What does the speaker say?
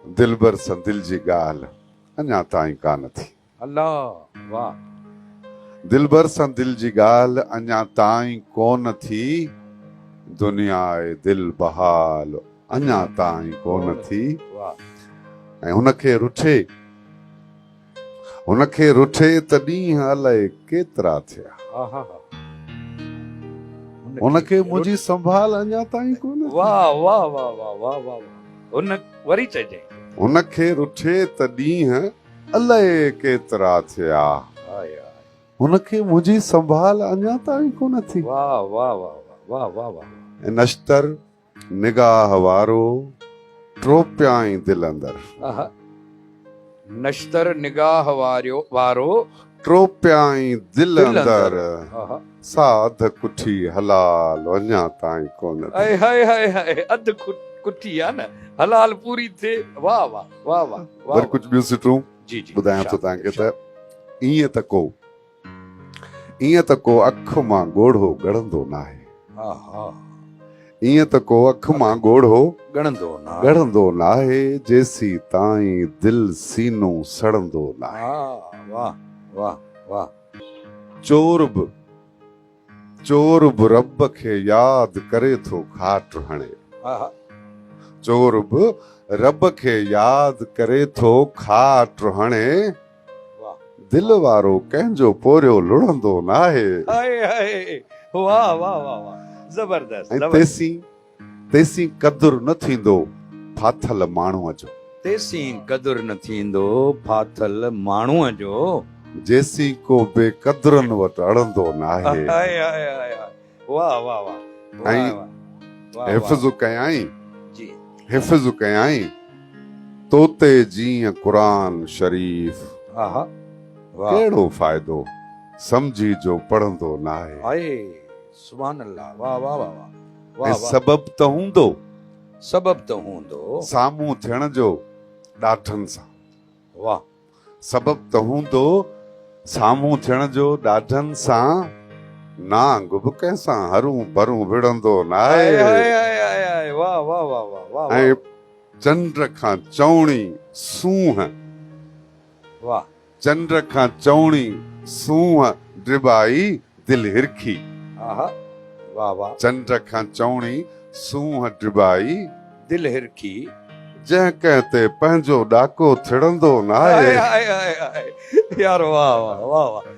دلبر سان دل جي ڳالهه اڃا تائين ڪانه ٿي. الله واه. دلبر سان دل جي ڳالهه اڃا تائين ڪونه ٿي. دنياء دل بحال اڃا تائين ڪونه ٿي. ۽ هن کي رٺي هن کي رٺي ته ڏينهن الائي ڪيترا ٿيا. هن کي منهنجي سنڀال اڃا تائين ڪونه ٿي. واه واه واه واه واه واه هن وري چئجانء. هن کي رٺي ته ڏينهن الائي ڪيترا ٿيا. هن کي منهنجي سنڀال اڃا تائين ڪونه ٿي. واه واه واه واه واه واه. ۽ نشتر نگاهه وارو ٽوپيائين دل اندر. نشتر نگاهه وارو ٽوپيائين دل اندر. سا اڌ ڪٺي حلال اڃا تائين ڪونه ٿي. هائي هائي هائي هائي اڌ ڪٺي آ نه حلال پوري ٿئي واه واه واه واه واه. وري ڪجهه ٻيون سٽون جي جي ٻڌايان ٿو توهان کي ته ائين ته ڪو ائين ته ڪو اک مان ڳوڙهو ڳڙندو ناهي. ائين ته ڪو اک مان ڳوڙهو ڳڙندو ناهي جيسين تائين دل سينو سڙندو ناهي. چور به چور به رب کي ياد ڪري ٿو کاٽ هڻي. چور به رب کي ياد ڪري ٿو کاٽ هڻي. دل وارو ڪنهن جو پورهيو لڙهندو ناهي. هائي هائي واه واه واه واه زبردست ۽ تيسين تيسين قدر نه ٿيندو ڦاٿل ماڻهوء جو. تيسين قدر نه ٿيندو ڦاٿل ماڻهوء جو. جيسين ڪو بي قدرن وٽ اڙندو ناهي. هائي هائي هائي هائي واه واه واه ۽ حفظ ڪيائين جي حفظ ڪيائين توتي جيئن قرآن شريف آها واه ڪهڙو فائدو سمجهي جو پڙهندو ناهي. هائي سبحان الله واه واه واه واه واه ۽ سبب ته هوندو. سبب ته هوندو. سامهون ٿيڻ جو ڏاڍن سان. واه. سبب ته هوندو سامهون ٿيڻ جو ڏاڍن سان. نانگ به ڪنهن سان هرون ڀرون وڙهندو ناهي. هائي هائي هائي هائي واه واه واه واه واه ۽ چنڊ کان چوڻي سونهن. واه. چنڊ کان چوڻي سونهن ڊٻائي دل هرکي. آها واه واه. چنڊ کان چوڻي سونهن ڊٻائي. دل هرکي. جنهن ڪنهن تي پنهنجو ڏاڪو ٿڙندو ناهي. هائي هائي هائي هائي يار واه واه واه واه.